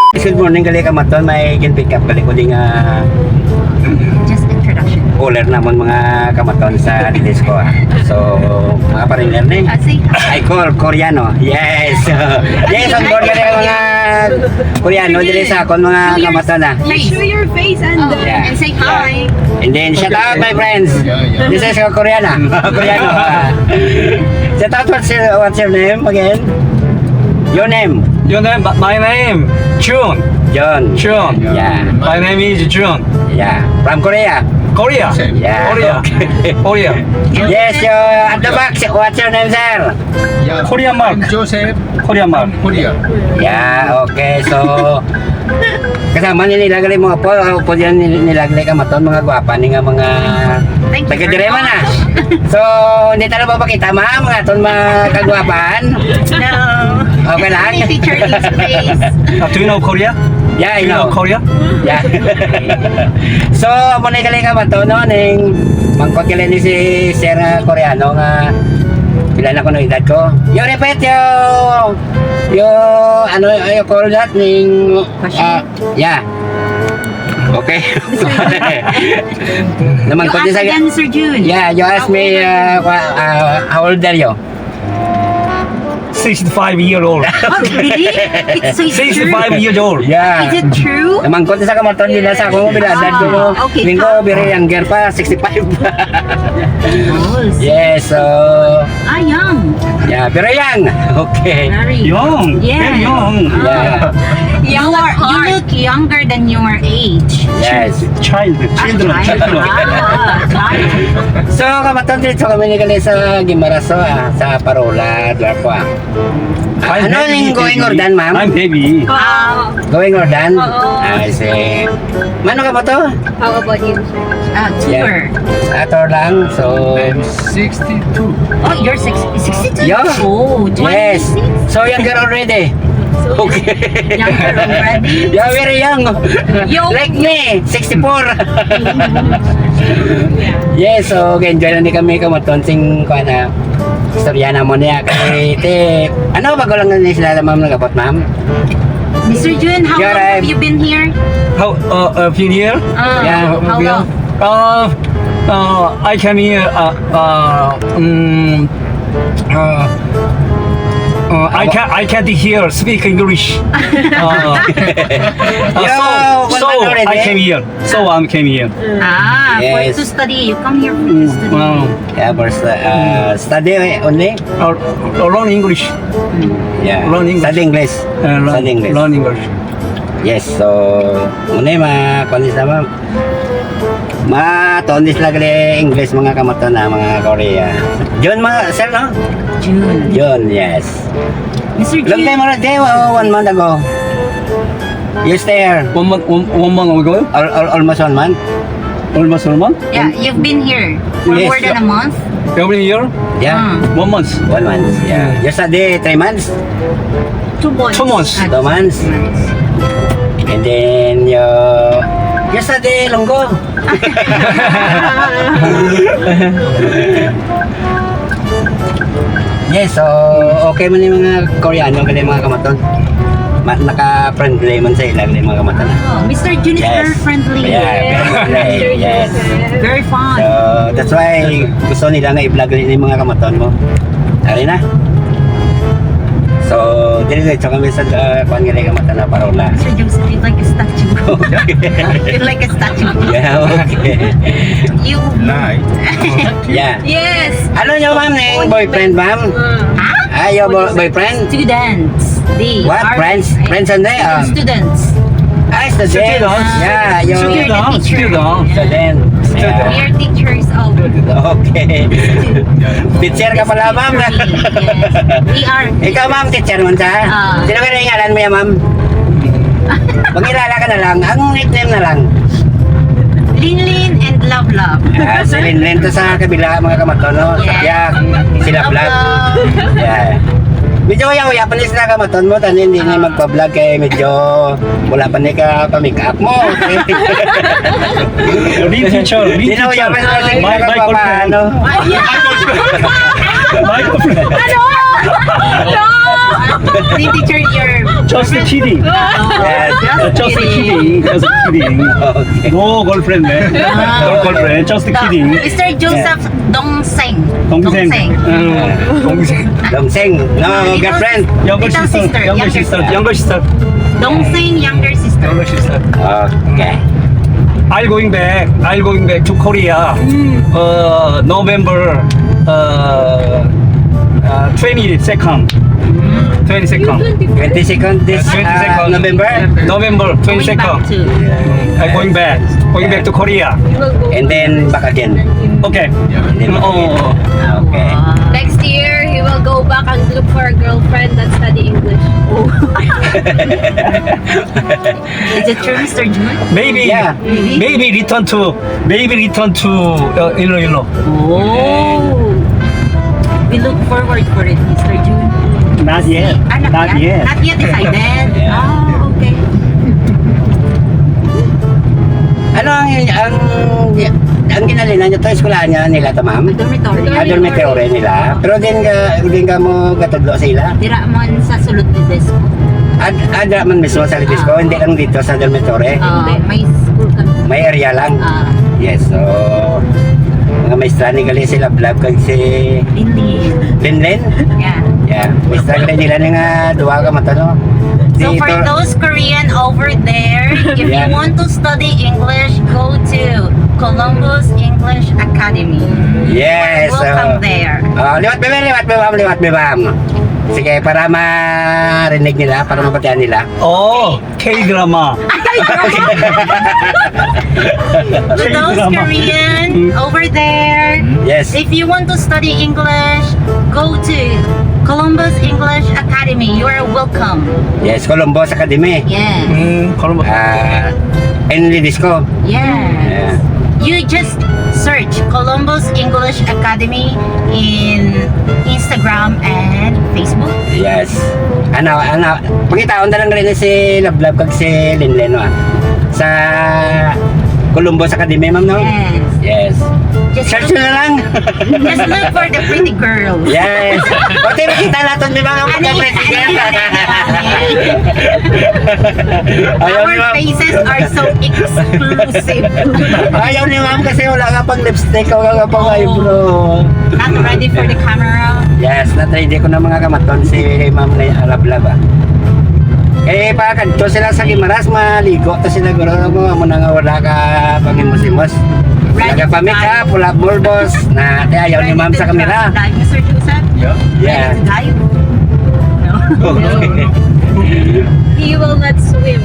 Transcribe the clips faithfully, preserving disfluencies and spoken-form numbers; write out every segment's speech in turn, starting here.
Good morning, gali kamaton. May gin-pick up gali ko ding, ah, Just introduction. Caller namon, mga kamaton, sa Dilisco, ah. So, mga pariner ni. Ah, si I call Koreano. Yes. Yes, on board gali ang mga Koreano diri sa akon, mga kamaton, ah. Show your face and, uh, Yeah. and say hi. And then, shout out, my friends. Yeah, yeah. This is a Koreana. Koreano. Ah. Shout out, what's your, what's your name again? Your name? Your name? My name, Jun. Jun. Jun. Yeah. My name is Jun. Yeah. From Korea? Korea. Yeah. Korea. Okay. Korea. Yes, uh, at the back, what's your name, sir? Yeah. Korea Mark. I'm Joseph. Korea Mark. Korea. Yeah, okay. So, kasama ni nila gali mga po, po yan ni-, nila gali kamaton, mga gwapa ni nga mga Thank you taga very dire man, ah. much. So, hindi tayo mapakita, ma'am, mga aton mga kagwapan. No. Okay lang? Any teacher in space. Uh, do you know Korea? Yeah, I Do you know know. Korea? Yeah. So, amo na gali kamaton, no, ning mangkot gali ni si Sir nga Koreano nga pila na kuno edad ko. You repeat your, your, ano, you call that, ning, Question? ah, yeah. Okay. Naman You ko ask sa again, Sir Jun. Yeah, you ask How me, old are uh, you? kwa-, uh, how old are you? Sixty-five year old. Oh, really? It's so it's true. Sixty-five years old. Yeah. Is it true? Naman ko sa kamaton nila sa akong bilada Ah, ko. Okay, Linggo, come. Very younger pa, sixty-five. Yes. Yes, so Ah, young. Yeah, very young. Okay. Very Young. Yes. Very young. Yeah. You are, you look younger than your age. Yes. Child, Ah, children, child. Children. Ah, child. So, kamaton, diretso kami ni gali sa Guimaras, ah, sa Parola, Duarco, ah. Ah, I'm ano happy, ning going baby. Or done, ma'am? I'm happy. Wow. Going or done? Oo. I see. Mano ka ba to? How about you, sir? Ah, Yeah. Tour. Ah, tour lang. So, I'm sixty-two. Oh, you're six, sixty-two? Yeah. Oh, Yes. twenty-six. So younger already. So, Okay. younger already? Yeah, very young. Young. Like me, sixty-four. Yeah. Yes, so, okay, enjoy lang di kami kamaton sing, kuwan na, istorya namon niya. Kay, te, ano, bago lang ni sila, ma'am, nagabot, ma'am? Mister Jun, how You're long a have you been here? How, uh, a few years? Uh, Yeah. How long? Uh, uh, I came here, uh, uh, mm, uh, uh, I Awa- can't, I can't hear, speak English. Uh, uh, Yo, so, one so month already? I came here. So I came here. Ah, for Yes. to study. You come here for to Mm, study. Wow. Yeah, for stu-, uh, study only? Or, or learn English. Yeah. Learn English. Study English. Uh, learn, Study English. Learn English. Yes, so, muna yung mga kuwan sa mga, mga tuon sila gali English, mga kamaton na, mga Korea. Jun, mga, sir, no? Jun. Jun, yes. Mister Long Jun. Time already, uh, one month ago. You stay here? One month, one, one month ago? Al-, al-, almost one month? Almost one month? Yeah, you've been here for Yes. more than a month? Every year? Yeah. Ah. One month. One month, yeah. Yeah. You study three months? Two months. Two months. Ah, Two months? two months. And then, you, you study Longgo? Yes, so okay man yung mga Koreano, kaya mga kamaton. Ma-, naka-friendly man sa ilang mga kamaton. Oh, Mister Jun is Yes. very friendly. Yeah, Yes. very friendly, Mister Jun yes. is very Very fun. So, that's why gusto nila nga i-vlog rin yung mga kamaton mo. Ari na. So, dili na ito kami sa, uh, kuwan nga rin kamaton na Parola. Mister Jun, you're like a statue. You're like a statue. Yeah, okay. You Nice. Yeah. Yes. Ano nyo, ma'am, na yung boyfriend, ma'am? Ah. Ah, your bo-, boyfriend? Students. They What? are Friends? Friends and they, ah. Students. Ah, students. Students. Yeah, yung Students. Students. Students. Yeah. We are teachers of Okay. Teacher ka pala, ma'am. Yes. We are. Ikaw, ma'am, teacher man sa? Ah. Sino ka na yung ngalan mo yan, ma'am? Pangilala ka na lang. Ang nickname na lang. Linlin and Love Love. Ah, si Linlin to sa kabila, mga kamaton, no? Yes. Yeah, si Love Love. Love Love. Yeah. Medyo uya-uya pa ni sila kamaton mo, tani hindi ni Ah. magpa-vlog kay medyo wala pa ni ka pa-make up mo. Lead teacher, lead Hindi na uya teacher. pa sila sa My, my girlfriend. Ano? My girlfriend. Ano? No! Lead teacher, you're Just kidding. Yes. Uh, just kidding. Just kidding. Okay. No girlfriend, eh. No girlfriend. Just kidding. Mister Joseph Dongseng. Dongseng. Uh, Dongseng. Dongseng. No, Little girlfriend. Younger Little sister. sister, Younger younger sister. sister. Younger sister. Dongseng younger sister. Younger sister. Okay. I'll going back. I'll going back to Korea. Uh, November. Uh, uh, twenty-second. Twenty-second. Twenty-second this uh, Twenty-second. November. November Going twenty-second. back to. I'm going back. Going back to Korea. And then back again. Okay. And then back again. Oh. Okay. Wow. Next year, he will go back and look for a girlfriend that study English. Is it true, Mister Jun? Maybe, Yeah. maybe return to, maybe return to uh, Iloilo. Oh. We look forward for it, Mister Jun. Not yet. Ah, not, Not yet. yet. Not yet decided. Yeah. Ah, okay. Ano ang ang ang ginalinan niyo to? Eskwelahan niya nila to, ma'am? Dormitory. Ah, dormitory nila. Pero din ka din ka mo gatudlo sa ila. Dira man sa sulod ni Desco. Ad, ada man mismo sa Litisco, Ah. Hindi lang dito sa dormitory. Ah, may school kami. May area lang. Ah, Yes, so mga maestra ni gali si Lablab kag si Lindy. Linlin. Yeah. Yeah, maestra gali nila ni nga duha ka mata, no? So Di for ito- those Korean over there, if Yeah. you want to study English, go to Columbus English Academy. Yes, Welcome uh, there. Ah, liwat bebe, liwat bebe, liwat bebe. Sige, para marinig nila, para mabatian nila. Oh, K-drama. To those K-drama. Korean over there, Yes. if you want to study English, go to Columbus English Academy. You are welcome. Yes, Columbus Academy. Yes. Mm, Columbus. Ah, in Litisco. Yes. You just search Columbus English Academy in Instagram and Facebook. Yes. Ano, ano, pangitaon na lang rin si Lablab kag si Linlin, no? Sa Columbus Academy, ma'am, no? Yes. Yes. Just Search look, na lang. just look for the pretty girls. Yes. O, di, makita natin, di ba, ang Ani, mga pretty girls? Ayaw Our ni ma'am. Faces are so exclusive. Ayaw ni ma'am kasi wala ka pang lipstick, wala ka pang Oh. eyebrow. Not ready for the camera. Yes, na-try ko na mga kamaton si Ma'am Lay Alablab, ah. Eh, pa kadto sila sa Guimaras, maligo to sila guro mo, amo na nga wala ka pangimos-imos. Wala ka pa make up, wala bulbos. Na, te, ayaw ni ma'am sa kamera. Dive, Mister Joseph? Yeah. Ready to dive? No. He will not swim.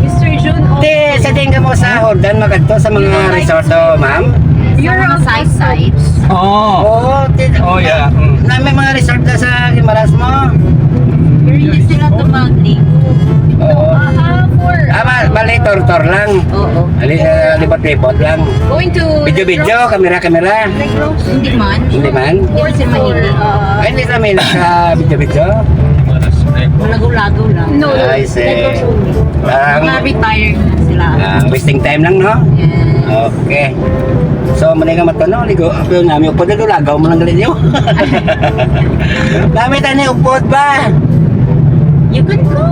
Mister Jun, Te, sa tingin mo sa Jordan, makadto sa mga resort, oh, ma'am? You're on side side. Oh. Oo, te, Oh, yeah. Mm. Na may mga resort na sa Guimaras mo. Pero hindi sila tumagligo. Oo. Ah, for Ah, ba, bali, tour-tour lang. Oo. Ali, ah, libot-libot lang. Going to Video-video, kamera-kamera. Hindi man. Hindi man? Hindi sa Manila. Uh, Ay, hindi sa Manila sa video-video. Lagaw-lagaw lang. No. I see. Parang, Mga retired na sila. ah, wasting time lang, no? Yes. Okay. So, mali nga mata, no? Ligo, ako yung nami, upod na lagaw mo lang galing yun. Dami tayo na upod ba? You can go.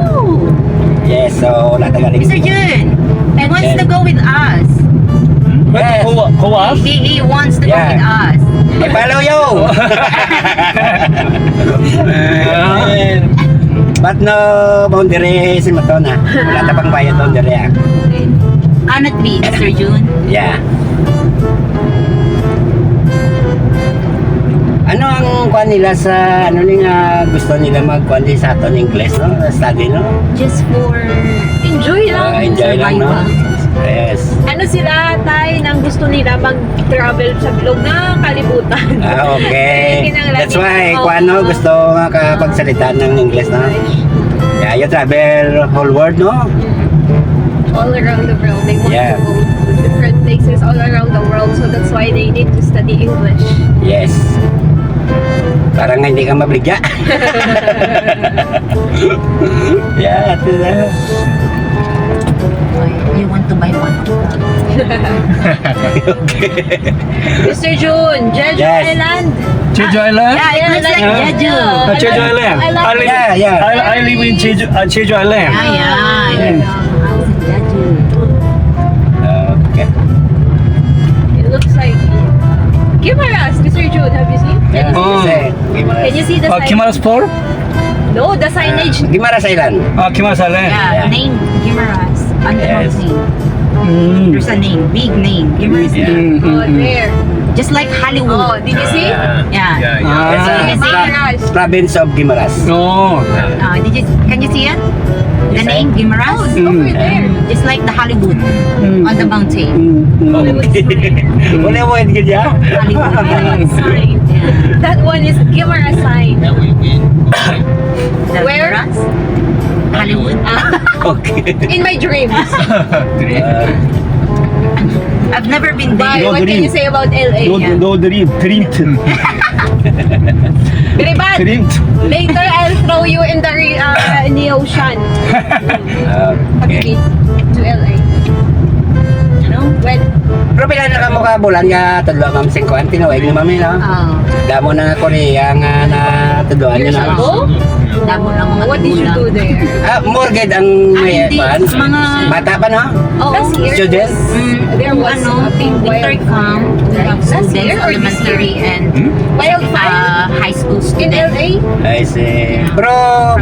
Yes, so, wala tayo galing. Mister Jun, he wants to go with us. Yes. Kuha, kuha? He, he wants to go Yeah. with us. I-follow you. But no boundary si Matona. Wala ta pang bayad boundary, ah. Cannot be, Mister Jun. Yeah. Ano ang kuan nila sa, ano ni nga gusto nila magkuan din sa aton English, no? Study, no? Just for Enjoy lang. Ah, enjoy lang, no? Yes. Ano sila, Tay, nang gusto nila mag-travel sa bilog nga kalibutan? Ah, okay. Kinahanglan That's why, nila. kung ano, Oo. Gusto makapagsalita ng English, no? Yeah, you travel whole world, no? All around the world. They want Yeah. to go to different places all around the world. So that's why they need to study English. Yes. Para nga hindi ka mabligya. Yeah, ito na. You want to buy one? Mister Jun, Jeju Yes. Island. Jeju Island? Yeah, it looks like Yeah. Jeju. Ah, Jeju Island. I love I live, Yeah, yeah. I, I live in Jeju, uh, Jeju Island. Yeah, yeah. Mm. Jeju. Okay. It looks like Guimaras, Mister Jun. Have you seen? Yeah. Can you see? Can you see the Oh, sign? Guimaras Port? No, the signage. Ah, Guimaras Island. Ah, Guimaras Island. Yeah, Yeah. name Guimaras. Underground Yes. name. Mm. There's a name, big name, Guimaras Yeah. name. Mm, mm, Oh, mm. there. Just like Hollywood. Oh, did you see? Yeah. Yeah. Yeah, yeah. Ah. It's a Guimaras. pro-, province of Guimaras. Oh. Uh, did you, can you see it? The Yes, name, I Guimaras? Oh, it's over Mm. there. Just like the Hollywood Mm. on the mountain. Mm, mm. Hollywood sign. Wala mo yun, ganyan? Hollywood. Hollywood sign. Yeah. That one is Guimaras sign. That will be The Where? Guimaras? Hollywood. Ah, Okay. in my dreams. Dream. Uh, I've never been Why? there. No What can dream. you say about L A? No, Yeah. no dream. Dream. Very bad. Dream. Later, I'll throw you in the re-, uh, in the ocean. Okay. Pag-, to L A. No? Well, Pero pila na ka mo ka bulan nga tudlo, ma'am, singko? Ang tinuig ni mami, no? Ah. Damo na nga Korea nga natudloan niyo na. Years ago? Damo na mga What did you tigulang. do there? Ah, more gid ang Ah, may hindi. kuwan. Mga Bata pa, no? Oo. Last year? Student? Mm, There kung was ano, a big in winter wild camp, we have Last students, year or this elementary year? and, Hmm? Wild uh, fire? high school In students. L A? I see. Pero,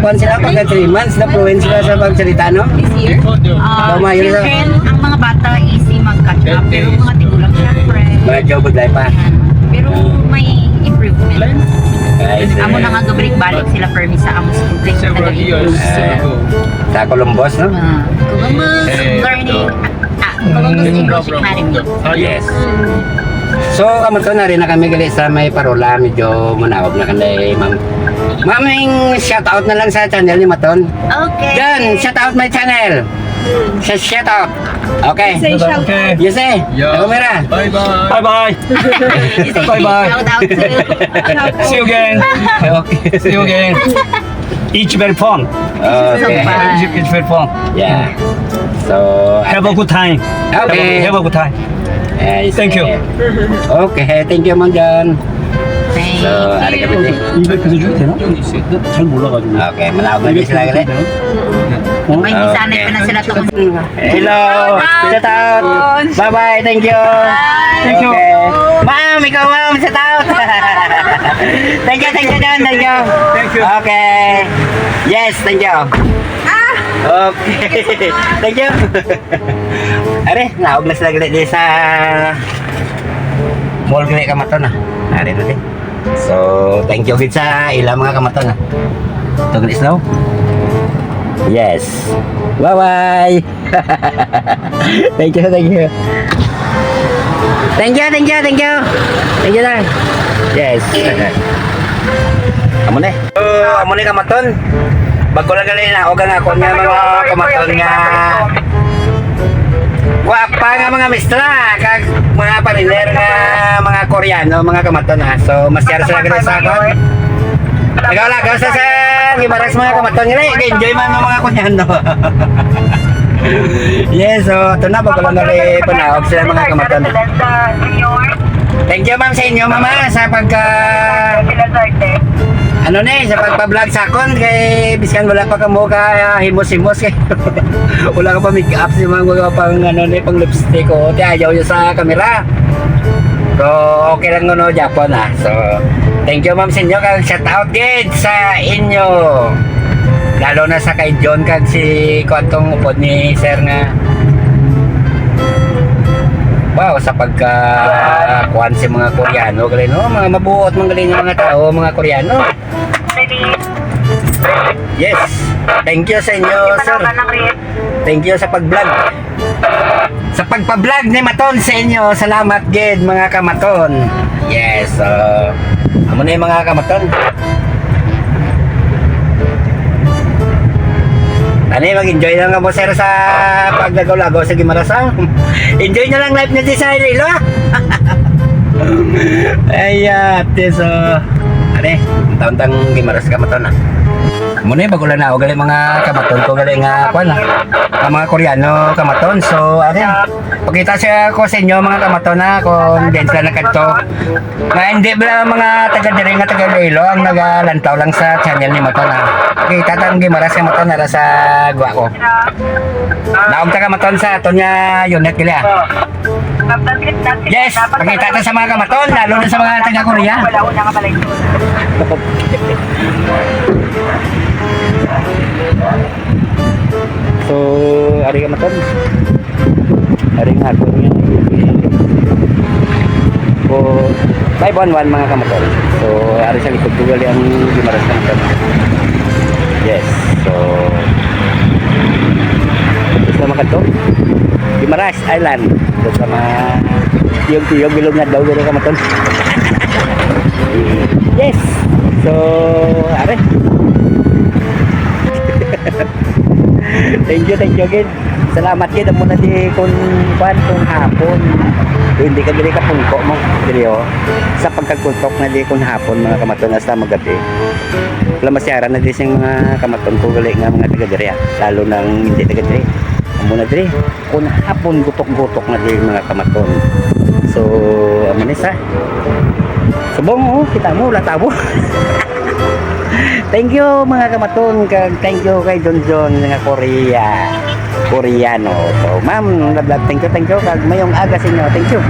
kuwan sila, pagka three months, na-fluent sila sa pagsalita, no? This year? Ah, Lumayo na. children, ang mga bata, easy mag-catch up. Pero mga tigulang, syempre. Medyo budlay pa. Yan. Pero may improvement. I see. Amo na nga, gabalik-balik sila, permi sa amo school. Kaya Several talaga years improve sila. ago. Sa Columbus, no? Ah, Columbus Eh, Learning, ito. ah, Columbus Mm. English Academy. Ah, Yes. So, kamusta na rin na kami gali sa may parola, medyo manawag na kami, ma'am. Ma'am, yung shout out na lang sa channel ni Maton. Okay. Done, shout out my channel. Sa shout out. Okay. Say shout Okay. You say, Yeah. Ako, Mira. Bye-bye. Bye-bye. Bye-bye. Shout out to See you again. Okay. See you again. Each very fun. Okay. Bye. Each, each very fun. Yeah. So, Have a good time. Okay. Have a good time. Yes. Thank you. Okay, thank you, Mang John. Thank So, you. Ari kami. 이백 peso 주면 되나? 잘 몰라가지고. Okay, malabo na sila gali. May Okay. Bisanay pa na sila tungod. Hello. Shout out. Bye-bye. Thank you. Bye. Thank you. Okay. Ma'am, ikaw, ma'am, shout out. Thank you, thank you, John. Thank you. Thank you. Okay. Yes, thank you. Ah! Okay. Thank you. Are, naog na sila gali di sa mall gali, kamaton, ah. Nari na di. So, thank you gid sa ila, mga kamaton, ah. Ito gali sila, oh. Yes. Bye-bye. Thank you, thank you. Thank you, thank you, thank you. Thank you lang. Yes. Amo na eh. So, amo ni kamaton. Bago lang gali na, o nga ako nga mga kamaton nga gwapa nga mga mistra, kag mga pariner nga mga Koreano, mga kamaton, ha. So, masyar sila gali sa akon. Lagaw-lagaw sa, sa Guimaras, mga kamaton. Gali, enjoy man ang mga Koreano. Yes, so, ito na, bago lang gali panaog sila, mga kamaton. Thank you, ma'am, sa inyo, mama, sa pagka, ano ni, sa pagpa-vlog sa akon, kay biskan wala pa kamo ka, ah, himos-himos, kay wala ka pa make-up, si mga wala pang, ano ni, pang lipstick, o, ti ayaw nyo sa kamera. So, okay lang, no, Japon, ah. So, thank you, ma'am, sa inyo, kag shout out gid sa inyo. Lalo na sa kay John kag si kuwan tong upod ni sir nga. Wow, sa pagka kuwan si mga Koreano, gali, no? Mga mabuot man gali nga mga tao, mga Koreano. Yes. Thank you sa inyo, sir. Thank you sa pag-vlog. Sa pagpa-vlog ni Maton sa inyo, salamat gid, mga kamaton. Yes, so, amo na yung mga kamaton. Ano, mag-enjoy lang kamo, sir, sa paglagaw-lagaw sa Guimaras, ha? Enjoy na lang life niya sa Iloilo, ha? Ay, ate, so, ano, taon-taon Guimaras, kamaton, ha? Muna yung bago lang na ako gali mga kamaton ko gali nga kwan, ang mga Koreano kamaton. So, ari, pakita siya ko sa inyo mga kamaton na kung diyan sila nagkadto. Nga hindi ba mga taga diri nga taga Iloilo ang nagalantaw lang sa channel ni Maton, ha? Kita ta ang Guimaras nga Maton nara sa gwa ko. Naog ta ka Maton sa aton nga unit gali, ah. Yes, pakita ta sa mga kamaton, lalo na sa mga taga Korea. So, ari ka Maton. Ari nga ako niya. Ko five one one mga kamaton. So, ari sa likod ko gali ang Guimaras kamaton. Yes. So, gusto naman kadto. Guimaras Island. Doon sa mga tiyog-tiyog, bilog nga daw, bilog kamaton. Yes. So, are. Thank you, thank you again. Salamat gid amo na di kun kwan kun hapon. Hindi ka diri ka pungko mo diri, oh. Sa pagkagkultok na di kun hapon mga kamaton hasta magabi. Wala masyaran na di sing mga kamaton ko gali nga mga taga diri, ah. Lalo nang hindi taga diri. Amo na diri kun hapon gutok-gutok na diri mga kamaton. So amo ni sa subong, oh, kita mo wala tabo. Thank you mga kamaton kag thank you kay John John nga Korea. Koreano. So, ma'am, thank you, thank you kag mayong aga sa inyo. Thank you.